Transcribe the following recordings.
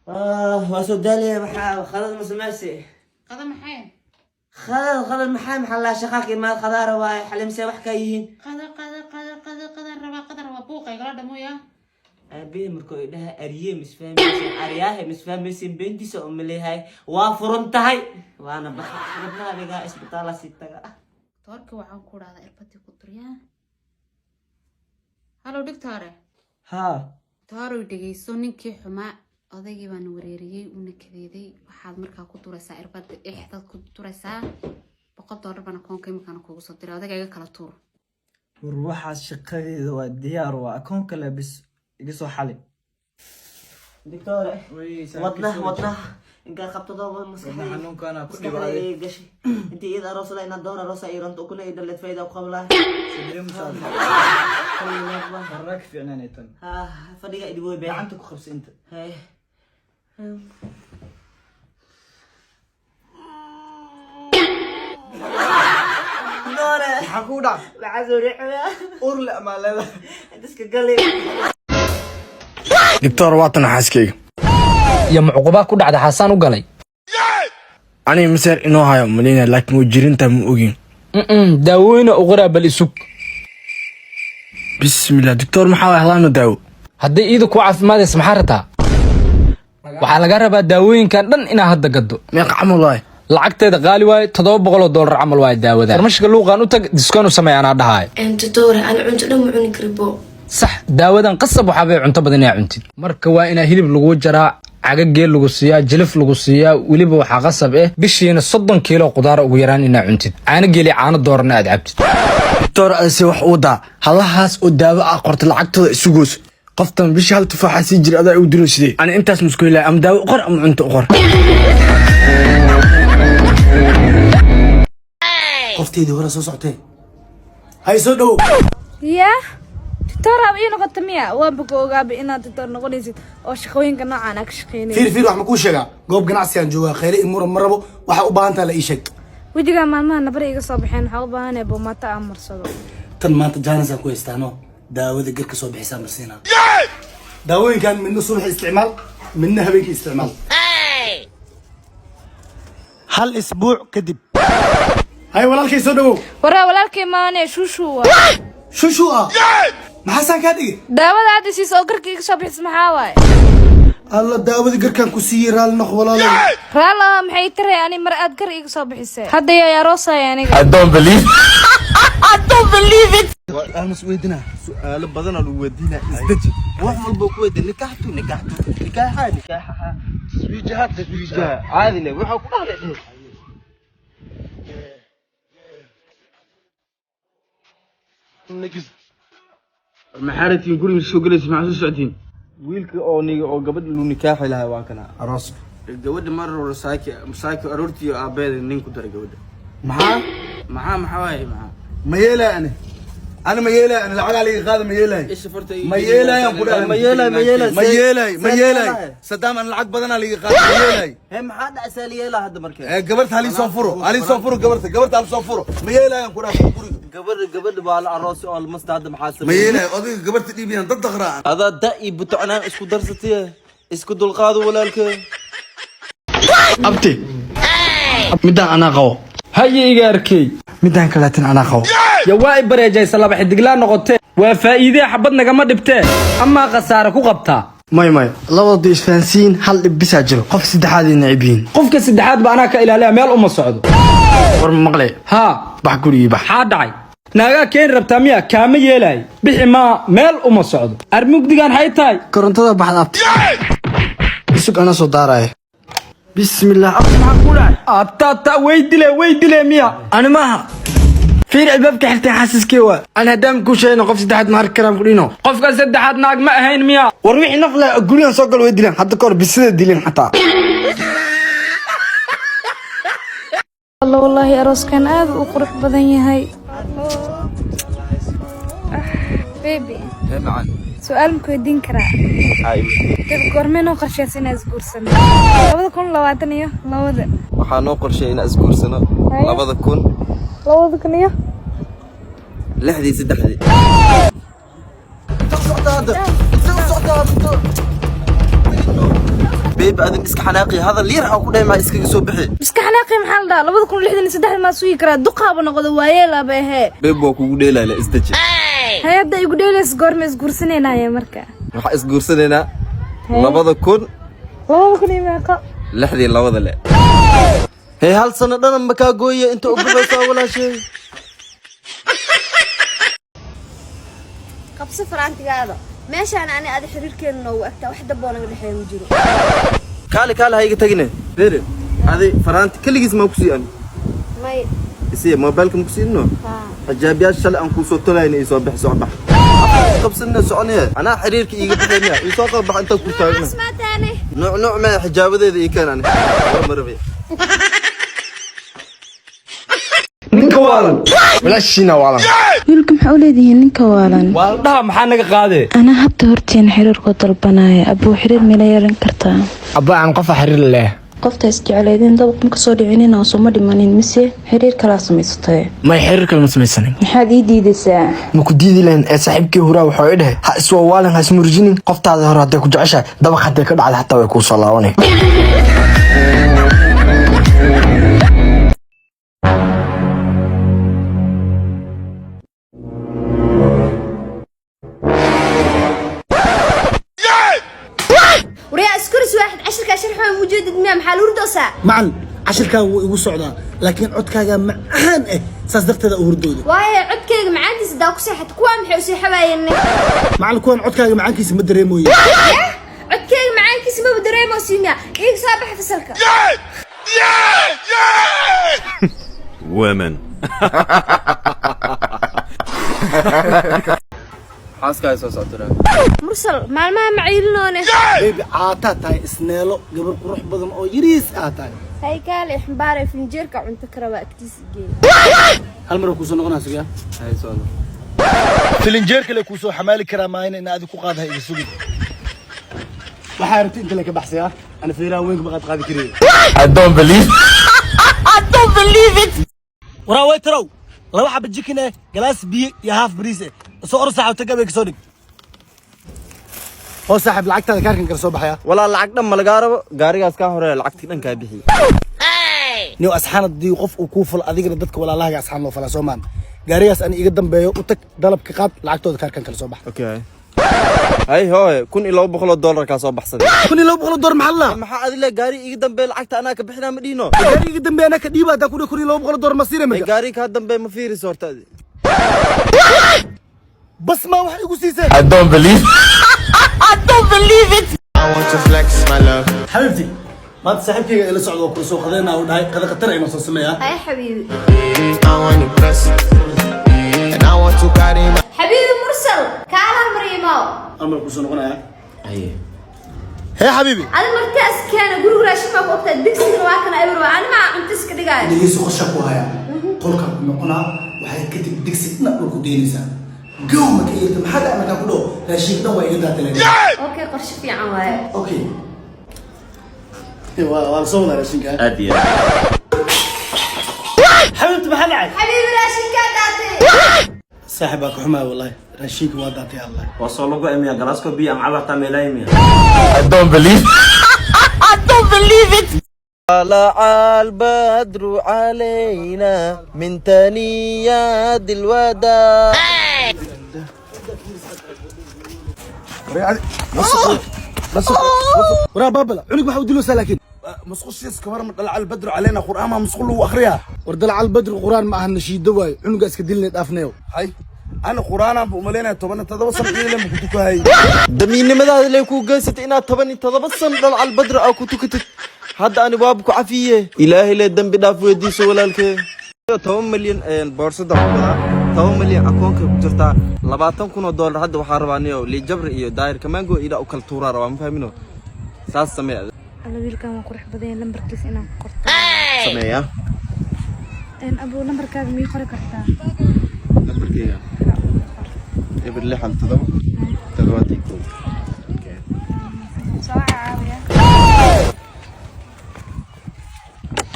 Waa soo daalaya. Maxaa khalad ma samaysi? Qada maxay? Khalad, khalad maxaa? Maxaa laa shaqaaka imaad khadaara waaye. Xalimsee wax kaa yihiin? Qada, qada, qada, qada, qada rabaa, qada rabaa. Buuqa igala dhamoya. Aabihii markuu idhaha ariye misfahmaysin, aryaahe misfahmaysin, beentiisa oo maleeyahay waa furan tahay, waana baxa wadnaha dhigaa isbitaala sii taga. Toorka waxaan ku dhahdaa irbadii ku duryaa. Halo, dhigtaare. Haa. Taaroy, dhegeyso. Ninkii xumaa odaygii baan wareeriyey, uuna kadeeday. Waxaad markaa ku duraysaa irbada, ixdaad ku duraysaa. $100 baan akoonka imikaana kuugu soo diray. Odayga iga kala tuur. War waxaas shaqadeeda waa diyaar, waa akoon kale bis iga soo xali. Doctore, wadnaha, wadnaha inkaa qabtado maskaxdayda Xanuunkana ku maskaxdayda dhibaaday. Ay gashay intii iyada aroosada inaan door aroosa iyo ranto ukuna ay dhaleed fayda u qablahay. Horraa ka fiicnaanay tan. Fadhiga idibooy bee. Gacanta ku qabsa inta. Hay. Doore. Maxaa kugu dhac? Maxaa soo riixaya? Urle amaa leedahay? Iska gali. Doctor, waatan xaaskayga. Iyo mucuqubaa ku dhacda xasaan u galay. Aniga maseer inoo hayo maleyna, laakiin way jirintaa, ma ogin. Daawooyina u qoraa, bal isug. Bismillah, doctor, maxaa waay hadaana daawo? Hadday iida kuu caafimaadaysa, maxaa rabtaa? Waxaa laga rabaa daawooyinkan dhan inaa hadda gaddo. Meeqa camal waay? Lacagteeda qaali waaye, $700 camal waaye daawada. Farmashiga luuqaan u tag, discount u sameey anaa dhahaay. Doctor, ana cunto dhan ma cuni karibo. Sax, daawadan qasab waxaa bay cunto badan inaa cuntid. Marka waa inaa hilib lagu jaraa, caga geel lagu siiyaa, jilif lagu siiyaa. Weliba waxaa qasab eh bishiina 30 kiilo qudaara ugu yaraan inaa cuntid, caano geeli, caano doorana aad cabtid. Doctor, adase wax u wadaa halahaas oo daawo ah qorta, lacagtooda isugoos. Qoftan bishii hal tufaaxa sii jira, adaa u dilo sidee? Ani intaas musku helaya, ama daawo u qor ama cunto u qor. Qofteedii hore soo socotee, hay soo dhowow. Yaa doctor aaba ii noqota miya? Waanba ku ogaaba inaad doctor noqonaysid oo shaqooyinka noocaan aa ka shaqeynaysid. Fiir, fiir, wax ma kuu sheegaa? Goob ganacsi aan joogaa, khayre i muran ma rabo. Waxaa u baahan taha la ii sheeg. Wejigaa maalmaha nabar iga soo baxeen, waxaa u baahanaya boomaato aan marsado. Tan maanta jaanis aan ku haystaano, daawada garka soo bixisaa marsiinaa. Daawooyinkan midna subax isticmaal, midna habeenkii isticmaal, hal isbuuc kadib. Hay walaalkay, soo dhowow. Waraa, walaalkay maane, shuushu waa. Shushu ah, maxaasaan kaa dhigay? Daawada aad isiis oo garka iga soo bixis maxaa waaye? Alla, daawada garkaan ku siiyey, raalli noq walaalow. Raala maxay taray ani mar aad gar iga soo bixisay? Hadda yaa aroosaya aniga. Almas weydinaa. Su'aalo badan lagu weydiinaa, isdeji. Wax walba ku weydiin, nikaxtu nikaxtu, nikaaxa nikaaxaha, taswiijaha taswiijaha, caadi le wuxuu ku dhahday. Maxaa rabtiin? Guriga soo gelaysa, maxaa soo socotiin? Wiilka oo niga oo gabadha lu nikaaxi lahaa waa kana. Arooska. Gabadha mar hore saaki saaki aroortii aabeeda nin ku daray gabadha. Maxaa? Maxaa, maxaa waaye, maxaa? Ma yeelay ani? Ani ma yeelay ani? Lacagaa liiga qaada, ma yeelay? Isha farta. Ma yeelayaan ku dhahay. Ma yeelay, ma yeelay. Ma yeelay, ma yeelay sadaam, ani lacag badanaa liiga qaada, ma yeelay. Hee, maxaa dhacsaa liyeela hadda markee? Ee gabarta halii soo furo, halii soo furo gabarta, gabarta halii soo furo. Ma yeelayaan ku dhahay guriga. Gabadha, gabadha waa la aroosay oo almasta hadda maxaa Ma yeelay odayga gabarta dhiibiyaan dad daqraa. Adaa da iyo butocnaan isku darsatay, isku dulqaado walaalkee. Abti, midaan anaa qabo. Haye igaarkey. Midaan kaleetan anaa qabo. Ya waa i bareejaysa, laba xidiglaa noqotee. Waa faa'iidee, xabad nagama dhibtee, amaa khasaare ku qabtaa. May, may, labadooda isfahansiin, hal dhib bisaa jiro: qof saddexaad ay necib yihiin. Qofka saddexaad ba anaa ka ilaaliya, meel uma socdo. War ma maqle? Haa. Bax gurigii, bax. Maxaa dhacay? Naagaa keeni rabtaa miya? Kaama yeelaay, bixi maa, meel uma socdo. Armugdigan hay tahay. Korontada baxda, abti, isug, anaa soo daaraya. Bismillah, abti, maxaa ku dhacay? Abtaata way dile, way dile miya? Ani maaha, fiir albaabka xirtay, xasiskee waa. Ani haddaan kuu sheegno qof saddexaad ma arki karaan ku dhino. Qofka saddexaad naag ma ahayn miya? War wixii naf leh gurigan soo gal way dileen. Hadda kahor bisida dileen xataa. Alla, wallaahi arooskan aad u qurux badan yahay. Baby, su'aal ma ku weydiin karaa? Baby, goormee noo qorsheysa inaan isguursano? 2022. Waxaa noo qorsheeyay inaan isguursano 2000 2000 iyo lixdii saddexdii. Baby, adin iska xanaaqi, hadal yar aan ku dhahay maa iskaga soo bixi. Iska xanaaqi maxaa la dhahaa? 2063 maa sugi karaa? Duqaaba noqdo, waayeelaaba ahee. Baby, waa kugu dheelayle, isdeji. Hay-adda igu dheelays, goorma isguursanaynaaya marka? Waxaa isguursanaynaa 2000 2000 iyo meeqa? Lixdii labada le. Hey, hal sano dhanan ma kaa gooye inta u baxaysaa, walaashay. Qabso faraantigaada. Meeshaan ani adi xiriirkeena noogu egtaa, wax damboo naga dhexeeya ma jiro. Kaali, kaali, ha iga tagine. Bere adi faraanti keligiis maa kusii ani? May. Isiya mobilka ma kusiinno? Xijaabiyaasha shalay aan kuusoo tolayna ii soo bix, soo bax, qabsanina soconaya. Anaa xiriirka iiga bixinaya, ii soo qaba, bax intaan ku taagna. Maataane. Nuuc nuuc maya, xijaabadeeda ii keen. Ani war ma rabi. Ninka waalan, walaashiina waalan. Wiilka maxaa u leedihiin ninka waalan? Waaldhaha maxaa naga qaadee? Anaa habta horteena xiriirkoo dalbanaya. Abuu, xiriir meela yeelan kartaa? Abba, aan qofa xiriir leh. Qofta isjecleydeen dabaq ma kasoo dhicinin oo suma dhimanin, mise xiriir kalaa samaysatay? May, xiriir kale ma samaysanin. Maxaad ii diidaysaa? Ma ku diidi lahayn ee saaxiibkii huraa wuxuu i dhahay, ha iswawaalin, ha ismurjinin, qoftaada hore hadday ku jeceshahay, dabaq hadday ka dhacda xataa way kuu soo laabanay. Waryaa, iskuris waaxid, cashirkaa sharxooy ujeedid miya? Maxaa la hurdoosaa? Macalin, cashirkaaga wuu igu socdaa, laakiin codkaaga macaan eh, saas darteeda u hurdooda. Waaye, codkayga macaantiisa daa ku seexata, kuwaa maxay u seexawaayeen? Macalin, kuwan codkaaga macaankiisa ma dareemooye. Codkayga macaankiisa maba dareemo siimiya? Iiga soo baxa fasalka. Women. Xaaska soo socota. Mursal, maalmaha maciilinoone. Baby, caataa tahay, isneelo, gabar qurux badan oo yariis aa tahay. Hay, kaale xambaare, finjeerka cunto ka raba, agtiisa geey. Hal mar kuusoo noqonaa, sugaa filinjeer kale kuusoo xamaali karaa maayna in adi ku qaadaha iga sugin. Waxaa rabti inta le ka baxsayaa, ana fiiraha weynka ma qaad qaadi kariye. I don't believe. Waraa waytarow, laba xaba jikin eh, galaas biyo iyo haaf bariis eh soo or saaxib, tagabay kasoo dhig. Hoo saaxib, lacagtaada kaarkan kala soo baxaya. Walaa, lacag dhan ma lagaa rabo, gaarigaas kaa horeeya lacagtii dhan kaa bixiye. Niyo, asxaan haddii qof uu kuu falo, adigana dadka walaalahaaga asxaan loo falaa, soo maan? Gaarigaas ani iga dambeeyo u tag, dalabka qaad, lacagtooda kaarkan kala soo bax. Okay, hay hooye, $1200 kaa soo baxsaday. $1200 maxaa la? Maxaa adile, gaari iga dambeeya lacagta anaa ka bixinaa ma dhihino? Gaari iga dambeeya anaa ka dhiiba hadaa ku dhihi, $1200 ma siina. Ee, Marka gaari kaa dambeeya ma fiiriso horta adi. Bas ma wax igu siiseen? I don't believe. Xabiibti, maanta saaxiibkayga ila socda oo kula soo qadeynaa uu dhahay, qada khatar aynu soo sameeyaa. Hay xabiibi. Xabiibi Mursal, kaalaha mariimow. Amar kusoo noqonaya. Hee xabiibi. Adi marti askeena guriga raashin baa ku ogtaa, digsigana waa kana eber, waa ani maa cunto iska dhigaayo. Dhegeyso, qosha ku haya qolka ku noqonaa, waxay kadib digsi dhinac dhulku deynaysaa, gow marka yeelta. Maxaa dhac markaa ku dhaho raashinka dhan waa iga daatay? Okay, qorshe fiican waaye. Okay, waa la soo wadaa raashinka. Aad iyo aad. Xabiibti, maxaa dhacay? Xabiibi, raashinkaa daatay. Saaxib, baa ka xumaaya wallahi, raashinka waa daatay allah. Waa soo lagu imiya galaasko biyo aan cabartaa meelaayimiya. I don't believe. طلع البدر علينا من ثنيات الوداع. Waraa baabala, cunug waxa u diloosaa laakiin Musqushiis ka waran? Dhalaca albadru caleyna qur'aan ma musqul lagu akhriyaa? War dalaca albadri quraan ma aha, nashiido waaye. Cunugaa iska dilinay, dhaafnayo. Hay, ana qur'aanaan bu umaleynaya, 17 sano ciidan bu ku tukahay. Damiinnimadaada lay kuu geysatay inaad 17 sano dhalcal albadr aa ku tukatid. Hadda ani waaba ku cafiye, ilaahay lee dembi dhaaf weydiiso walaalkee. 10 milyan boorsada ku wadaa, 10 milyan akoonkay ku jirtaa, $20,000. Hadda waxaa rabaa niyo lijabri iyo daayir kamango ila u kala tuuraa rabaa, ma fahmino? Saas samee. Alla, wiilkan waa qurux badan yahay, lambarkiisa inaan ku qorto. Sameeya. Abuu, lambarkaaga mii qori kartaa? Lambarkeyga 0617 71. Soo caawiya.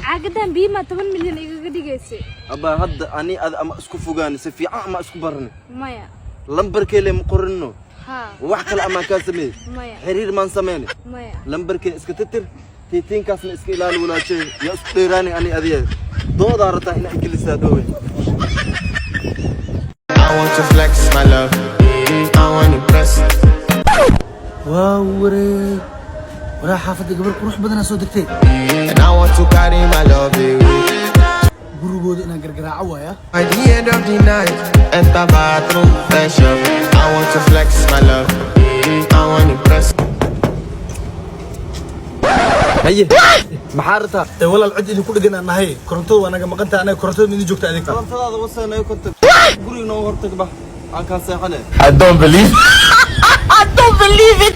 Caagadan biimaa 10 milyan igaga dhigaysay? Abaa, hadda ani ad ama isku fogaani si fiican ama isku barani? Maya. Lambarkee le ma qorino? Haa. Wax kale amaan kaa sameeyey? Maya. Xiriir maan sameyne? Maya. Lambarkee iska titir, tiitiinkaasna iska ilaali, walaashay. Yaa isku dheeraani ani adiye doodaa rabtaa inaa igelisaa dhoowe. I want to flex my love. I want to press. Waa wareeg, waraa xaafadda gabar qurux badanaa soo degtay. And I want to carry my love away. Gurigooda inaan gargaraaco waaya. By the end of the night, enter bathroom, fresh up. I want to flex my love. I want to press. Haye, maxaa rabtaa? Ee walaal, cid idinku dhegan aan nahay, korontada waa naga maqan tahay. Anaga korontada ma idin joogta adeeg? Korontadaada waseenayo konta guriga noo hortag, bax aan kaa seexane. I don't believe. I don't believe it.